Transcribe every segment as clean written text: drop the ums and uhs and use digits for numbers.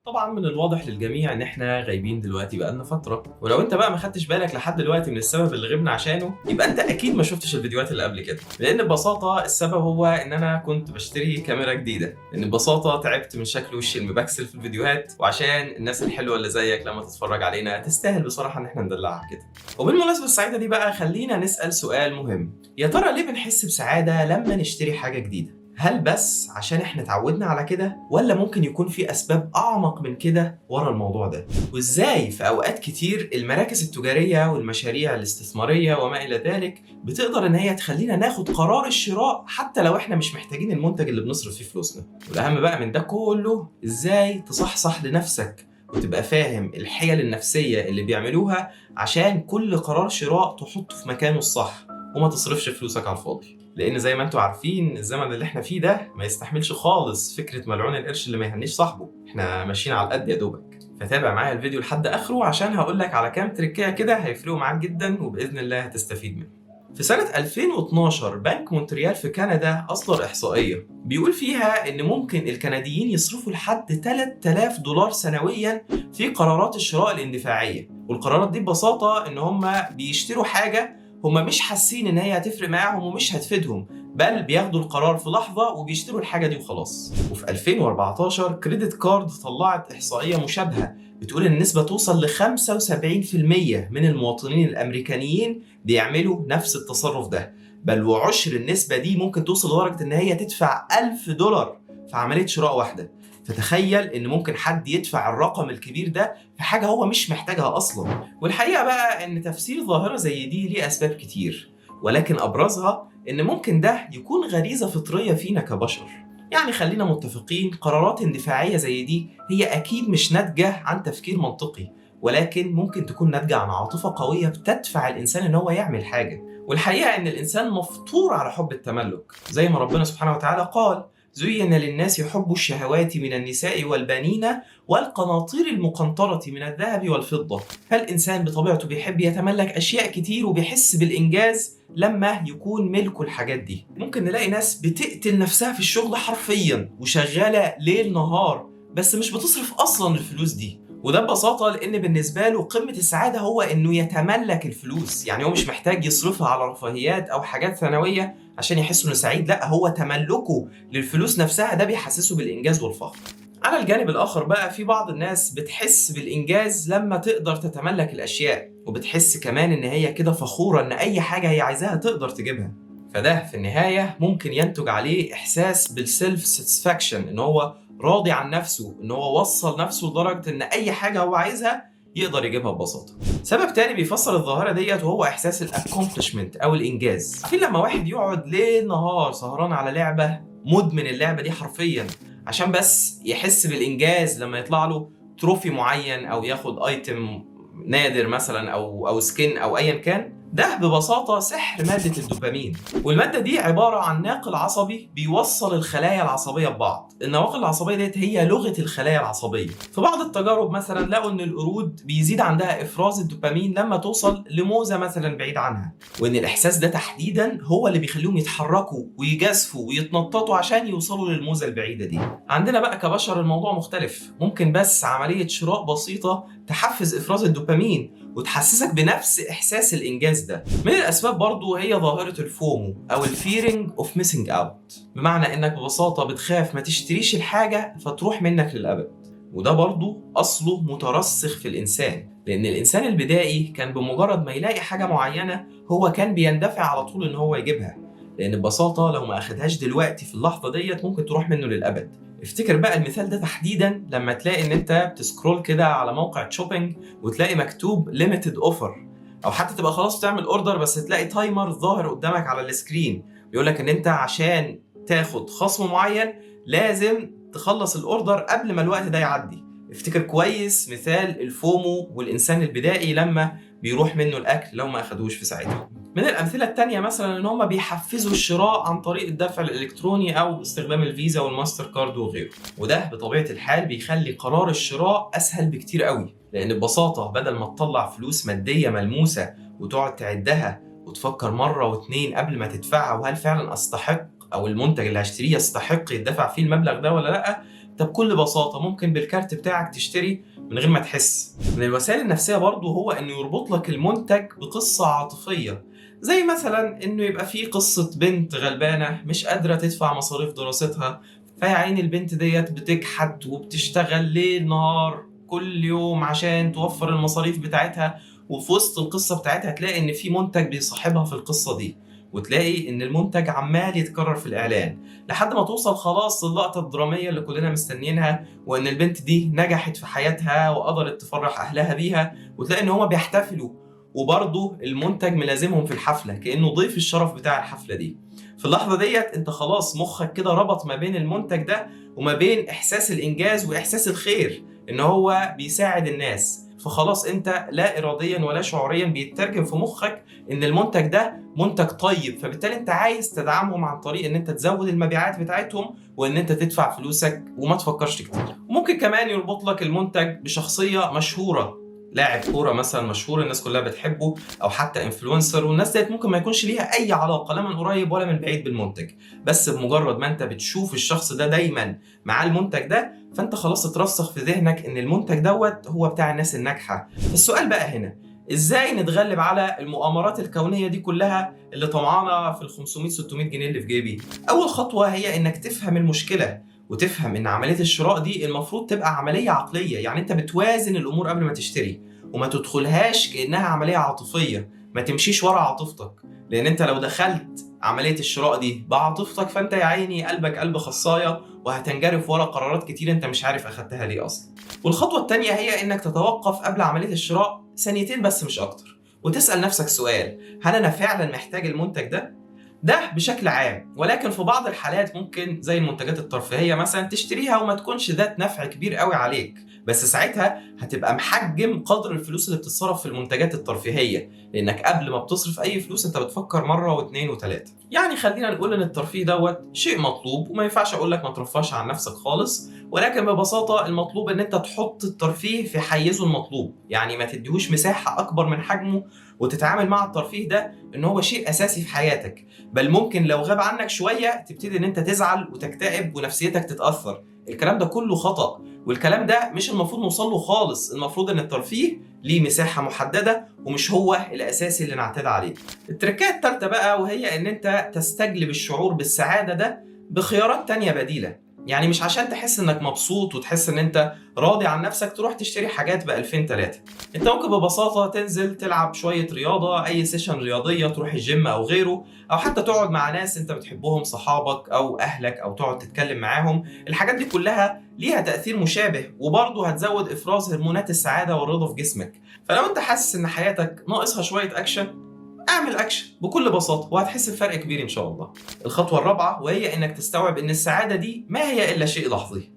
طبعا من الواضح للجميع ان احنا غايبين دلوقتي بقالنا فتره، ولو انت بقى ما خدتش بالك لحد دلوقتي من السبب اللي غبنا عشانه يبقى انت اكيد ما شفتش الفيديوهات اللي قبل كده، لان ببساطة السبب هو ان انا كنت بشتري كاميرا جديده، لان ببساطة تعبت من شكل وشي المبكسل في الفيديوهات، وعشان الناس الحلوة اللي زيك لما تتفرج علينا تستاهل بصراحة ان احنا ندلعها كده. وبالمناسبة السعيدة دي بقى خلينا نسال سؤال مهم: يا ترى ليه بنحس بسعادة لما نشتري حاجة جديده؟ هل بس عشان احنا اتعودنا على كده، ولا ممكن يكون في اسباب اعمق من كده ورا الموضوع ده؟ وازاي في اوقات كتير المراكز التجارية والمشاريع الاستثمارية وما الى ذلك بتقدر ان هي تخلينا ناخد قرار الشراء حتى لو احنا مش محتاجين المنتج اللي بنصرف فيه فلوسنا؟ والاهم بقى من ده كله، ازاي تصحصح لنفسك وتبقى فاهم الحيل النفسية اللي بيعملوها عشان كل قرار شراء تحطه في مكانه الصح وما تصرفش فلوسك على الفاضي؟ لان زي ما انتم عارفين الزمن اللي احنا فيه ده ما يستحملش خالص فكرة ملعون القرش اللي ما يهنيش صاحبه، احنا ماشيين على القد يا دوبك. فتابع معايا الفيديو لحد اخره عشان هقول لك على كام تريكايه كده هيفرقوا معاك جدا وباذن الله هتستفيد منهم. في سنة 2012 بنك مونتريال في كندا أصدر إحصائية بيقول فيها إن ممكن الكنديين يصرفوا لحد $3000 سنويا في قرارات الشراء الاندفاعية، والقرارات دي ببساطة إن هم بيشتروا حاجة هم مش حاسين ان هي هتفرق معاهم ومش هتفيدهم، بل بياخدوا القرار في لحظة وبيشتروا الحاجة دي وخلاص. وفي 2014 credit card طلعت احصائية مشابهة بتقول ان النسبة توصل ل 75% من المواطنين الامريكانيين بيعملوا نفس التصرف ده، بل وعشر النسبة دي ممكن توصل لدرجة ان هي تدفع $1000 في عملية شراء واحده. فتخيل ان ممكن حد يدفع الرقم الكبير ده في حاجة هو مش محتاجها اصلا. والحقيقة بقى ان تفسير ظاهره زي دي ليه اسباب كتير، ولكن ابرزها ان ممكن ده يكون غريزة فطرية فينا كبشر. يعني خلينا متفقين، قرارات اندفاعيه زي دي هي اكيد مش ناتجة عن تفكير منطقي، ولكن ممكن تكون ناتجة عن عاطفة قوية بتدفع الانسان ان هو يعمل حاجة. والحقيقة ان الانسان مفطور على حب التملك، زي ما ربنا سبحانه وتعالى قال: زين للناس حب الشهوات من النساء والبنين والقناطير المقنطرة من الذهب والفضة. فالإنسان بطبيعته بيحب يتملك أشياء كتير وبيحس بالإنجاز لما يكون ملكه الحاجات دي. ممكن نلاقي ناس بتقتل نفسها في الشغل حرفيا وشغالة ليل نهار، بس مش بتصرف أصلا الفلوس دي، وده ببساطة لأن بالنسبة له قمة السعادة هو إنه يتملك الفلوس. يعني هو مش محتاج يصرفها على رفاهيات أو حاجات ثانوية عشان يحس إنه سعيد، لا، هو تملكه للفلوس نفسها ده بيحسسه بالإنجاز والفخر. على الجانب الآخر بقى في بعض الناس بتحس بالإنجاز لما تقدر تتملك الأشياء، وبتحس كمان إن هي كده فخورة إن أي حاجة هي عايزاها تقدر تجيبها. فده في النهاية ممكن ينتج عليه إحساس بال self satisfaction، إن هو راضي عن نفسه، إن هو وصل نفسه لدرجة إن أي حاجة هو عايزها يقدر يجيبها ببساطة. سبب تاني بيفسر الظاهرة ديت وهو إحساس ال accomplishment أو الإنجاز. في لما واحد يقعد ليل نهار سهران على لعبة، مدمن اللعبة دي حرفيا، عشان بس يحس بالإنجاز لما يطلع له trophy معين أو ياخد item نادر مثلا أو skin أو أيا كان، ده ببساطة سحر مادة الدوبامين. والمادة دي عبارة عن ناقل عصبي بيوصل الخلايا العصبية ببعض. النواقل العصبية ديت هي لغة الخلايا العصبية. في بعض التجارب مثلا لقوا ان القرود بيزيد عندها افراز الدوبامين لما توصل لموزة مثلا بعيد عنها، وان الاحساس ده تحديدا هو اللي بيخليهم يتحركوا ويجازفوا ويتنططوا عشان يوصلوا للموزة البعيدة دي. عندنا بقى كبشر الموضوع مختلف، ممكن بس عملية شراء بسيطة تحفز افراز الدوبامين وتحسسك بنفس احساس الانجاز ده. من الاسباب برضو هي ظاهره ال FOMO او ال fearing of missing out، بمعنى انك ببساطة بتخاف ما تشتريش الحاجة فتروح منك للابد. وده برضو اصله مترسخ في الانسان، لان الانسان البدائي كان بمجرد ما يلاقي حاجة معينة هو كان بيندفع على طول ان هو يجيبها، لان ببساطة لو ما اخدهاش دلوقتي في اللحظة ديت ممكن تروح منه للابد. افتكر بقى المثال ده تحديدا لما تلاقي ان انت بت scroll كده على موقع shopping وتلاقي مكتوب limited offer، او حتى تبقى خلاص بتعمل order بس تلاقي timer ظاهر قدامك على ال screen بيقول لك ان انت عشان تاخد خصم معين لازم تخلص ال order قبل ما الوقت ده يعدي. افتكر كويس مثال ال FOMO والانسان البدائي لما بيروح منه الاكل لو ما اخدوش في ساعتها. من الامثلة التانية مثلا ان هم بيحفزوا الشراء عن طريق الدفع الالكتروني او استخدام الفيزا والماستر كارد وغيره، وده بطبيعة الحال بيخلي قرار الشراء اسهل بكتير قوي، لان ببساطة بدل ما تطلع فلوس مادية ملموسة وتقعد تعدها وتفكر مرة واتنين قبل ما تدفعها وهل فعلا استحق او المنتج اللي هشتريه يستحق يدفع فيه المبلغ ده ولا لا، انت بكل بساطة ممكن بالكارت بتاعك تشتري من غير ما تحس. من الوسائل النفسية برضو هو انه يربط لك المنتج بقصة عاطفية، زي مثلا انه يبقى في قصة بنت غلبانة مش قادرة تدفع مصاريف دراستها، فيا عيني البنت ديت بتكحت وبتشتغل ليل نهار كل يوم عشان توفر المصاريف بتاعتها، وفي وسط القصة بتاعتها تلاقي ان في منتج بيصاحبها في القصة دي، وتلاقي ان المنتج عمال يتكرر في الاعلان لحد ما توصل خلاص للقطة الدرامية اللي كلنا مستنيينها، وان البنت دي نجحت في حياتها وقدرت تفرح اهلها بيها، وتلاقي ان هما بيحتفلوا وبرضه المنتج ملازمهم في الحفلة كأنه ضيف الشرف بتاع الحفلة دي. في اللحظة ديت انت خلاص مخك كده ربط ما بين المنتج ده وما بين احساس الانجاز واحساس الخير ان هو بيساعد الناس، فخلاص انت لا اراديا ولا شعوريا بيترجم في مخك ان المنتج ده منتج طيب، فبالتالي انت عايز تدعمهم عن طريق ان انت تزود المبيعات بتاعتهم وان انت تدفع فلوسك وما تفكرش كتير. وممكن كمان يربط لك المنتج بشخصية مشهورة، لاعب كورة مثلا مشهور الناس كلها بتحبه، او حتى influencer، والناس ديت ممكن ما يكونش ليها اي علاقة لا من قريب ولا من بعيد بالمنتج، بس بمجرد ما انت بتشوف الشخص ده دايما مع المنتج ده فانت خلاص اترسخ في ذهنك ان المنتج دوت هو بتاع الناس الناجحة. السؤال بقى هنا، ازاي نتغلب على المؤامرات الكونية دي كلها اللي طمعانه في ال 500 600 جنيه اللي في جيبي؟ اول خطوة هي انك تفهم المشكلة، وتفهم ان عملية الشراء دي المفروض تبقى عملية عقلية، يعني انت بتوازن الامور قبل ما تشتري وما تدخلهاش كانها عملية عاطفية، ما تمشيش ورا عاطفتك، لان انت لو دخلت عملية الشراء دي بعاطفتك فانت يا عيني قلبك قلب خصايه وهتنجرف ورا قرارات كتير انت مش عارف اخدتها ليه اصلا. والخطوة الثانية هي انك تتوقف قبل عملية الشراء ثانيتين بس مش اكتر، وتسال نفسك سؤال: هل انا فعلا محتاج المنتج ده؟ ده بشكل عام، ولكن في بعض الحالات ممكن زي المنتجات الترفيهية مثلا تشتريها وما تكونش ذات نفع كبير قوي عليك، بس ساعتها هتبقى محجم قدر الفلوس اللي بتتصرف في المنتجات الترفيهية، لانك قبل ما بتصرف اي فلوس انت بتفكر مرة واثنين وثلاثة. يعني خلينا نقول ان الترفيه دوت شيء مطلوب، وما ينفعش اقول لك ما ترفهش عن نفسك خالص، ولكن ببساطة المطلوب ان انت تحط الترفيه في حيزه المطلوب، يعني ما تديهوش مساحة اكبر من حجمه، وتتعامل مع الترفيه ده ان هو شيء اساسي في حياتك، بل ممكن لو غاب عنك شوية تبتدي ان انت تزعل وتكتئب ونفسيتك تتاثر. الكلام ده كله خطأ، والكلام ده مش المفروض نوصل له خالص. المفروض ان الترفيه ليه مساحة محددة ومش هو الاساسي اللي نعتاد عليه. التركية الثالثة بقى، وهي ان انت تستجلب الشعور بالسعادة ده بخيارات تانية بديله. يعني مش عشان تحس انك مبسوط وتحس ان انت راضي عن نفسك تروح تشتري حاجات ب 2000 3. انت ممكن ببساطة تنزل تلعب شوية رياضة، اي session رياضية، تروح الجيم او غيره، او حتى تقعد مع ناس انت بتحبهم، صحابك او اهلك، او تقعد تتكلم معاهم. الحاجات دي كلها ليها تاثير مشابه، وبرضه هتزود افراز هرمونات السعادة والرضا في جسمك. فلو انت حاسس ان حياتك ناقصها شوية اكشن، اعمل اكشن بكل بساطة وهتحس بفرق كبير ان شاء الله. الخطوة الرابعة وهي انك تستوعب ان السعادة دي ما هي الا شيء لحظي.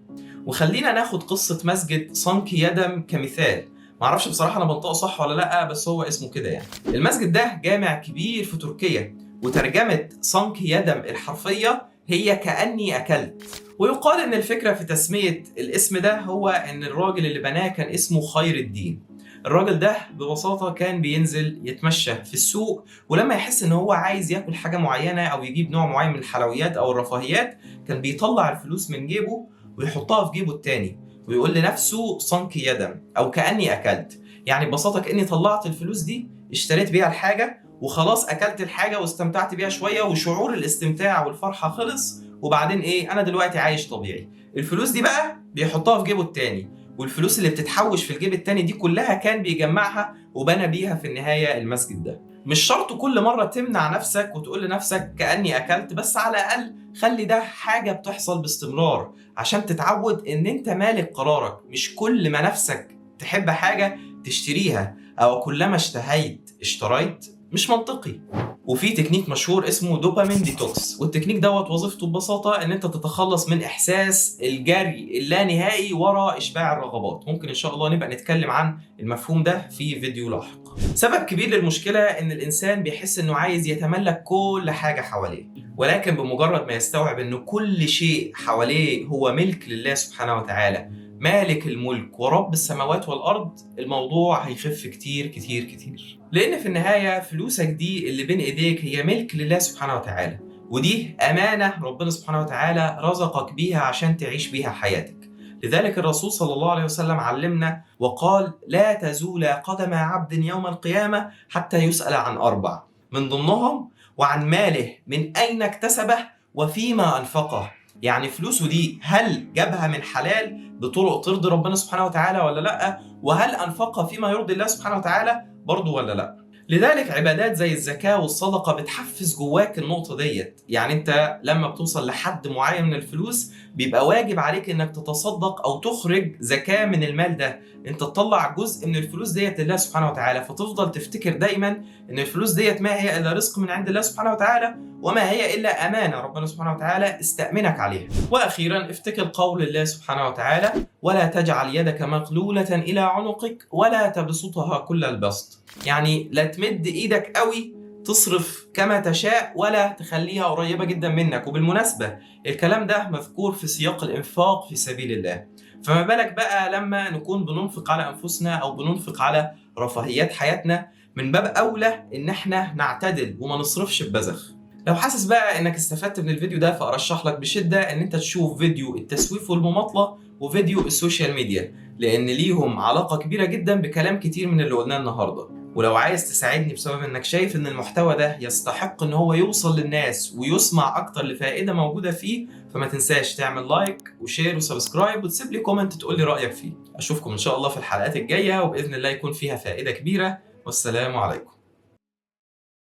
وخلينا ناخد قصة مسجد صنكي يدم كمثال. معرفش بصراحة انا بنطقه صح ولا لا، بس هو اسمه كده يعني. المسجد ده جامع كبير في تركيا، وترجمة صنكي يدم الحرفية هي كاني اكلت. ويقال ان الفكرة في تسميه الاسم ده هو ان الراجل اللي بناه كان اسمه خير الدين. الراجل ده ببساطة كان بينزل يتمشى في السوق، ولما يحس ان هو عايز ياكل حاجة معينة او يجيب نوع معين من الحلويات او الرفاهيات، كان بيطلع الفلوس من جيبه ويحطها في جيبه التاني ويقول لنفسه صنكي يدم او كأني اكلت. يعني ببساطة كأني طلعت الفلوس دي اشتريت بيها الحاجة وخلاص، اكلت الحاجة واستمتعت بيها شوية، وشعور الاستمتاع والفرحة خلص، وبعدين ايه، انا دلوقتي عايش طبيعي. الفلوس دي بقى بيحطها في جيبه التاني، والفلوس اللي بتتحوش في الجيب التاني دي كلها كان بيجمعها وبنى بيها في النهاية المسجد ده. مش شرط كل مرة تمنع نفسك وتقول لنفسك كأني أكلت، بس على الأقل خلي ده حاجة بتحصل باستمرار عشان تتعود إن أنت مالك قرارك. مش كل ما نفسك تحب حاجة تشتريها، أو كلما اشتهيت اشتريت، مش منطقي. وفي تكنيك مشهور اسمه dopamine detox، وال technique دوت وظيفته ببساطة ان انت تتخلص من احساس الجري اللانهائي ورا اشباع الرغبات. ممكن ان شاء الله نبقى نتكلم عن المفهوم ده في فيديو لاحق. سبب كبير للمشكلة ان الانسان بيحس انه عايز يتملك كل حاجة حواليه، ولكن بمجرد ما يستوعب ان كل شيء حواليه هو ملك لله سبحانه وتعالى، مالك الملك ورب السماوات والأرض، الموضوع هيخف كتير كتير كتير. لأن في النهاية فلوسك دي اللي بين إيديك هي ملك لله سبحانه وتعالى، ودي أمانة ربنا سبحانه وتعالى رزقك بيها عشان تعيش بيها حياتك. لذلك الرسول صلى الله عليه وسلم علمنا وقال: لا تزول قدم عبد يوم القيامة حتى يسأل عن 4، من ضمنهم وعن ماله، من أين اكتسبه وفيما أنفقه. يعني فلوسه دي هل جابها من حلال بطرق ترضي ربنا سبحانه وتعالى ولا لأ؟ وهل أنفقها فيما يرضي الله سبحانه وتعالى برضه ولا لأ؟ لذلك عبادات زي الزكاة والصدقة بتحفز جواك النقطة ديت. يعني انت لما بتوصل لحد معين من الفلوس بيبقى واجب عليك انك تتصدق او تخرج زكاة من المال ده، انت تطلع جزء من الفلوس ديت لله سبحانه وتعالى، فتفضل تفتكر دايما ان الفلوس ديت ما هي الا رزق من عند الله سبحانه وتعالى، وما هي الا امانة ربنا سبحانه وتعالى استأمنك عليها. واخيرا افتكر قول الله سبحانه وتعالى: ولا تجعل يدك مغلولة الى عنقك ولا تبسطها كل البسط. يعني لا تمد ايدك قوي تصرف كما تشاء ولا تخليها قريبة جدا منك. وبالمناسبة الكلام ده مذكور في سياق الإنفاق في سبيل الله، فما بالك بقى لما نكون بننفق على أنفسنا أو بننفق على رفاهيات حياتنا. من باب أولى إن احنا نعتدل وما نصرفش ببذخ. لو حاسس بقى إنك استفدت من الفيديو ده فأرشح لك بشدة إن أنت تشوف فيديو التسويف والمماطلة وفيديو ال social media، لأن ليهم علاقة كبيرة جدا بكلام كتير من اللي قلناه النهاردة. ولو عايز تساعدني بسبب انك شايف ان المحتوى ده يستحق ان هو يوصل للناس ويسمع اكتر لفائدة موجودة فيه، فما تنساش تعمل like و share و subscribe وتسيب لي comment تقول لي رأيك فيه. اشوفكم ان شاء الله في الحلقات الجاية، وبإذن الله يكون فيها فائدة كبيرة. والسلام عليكم.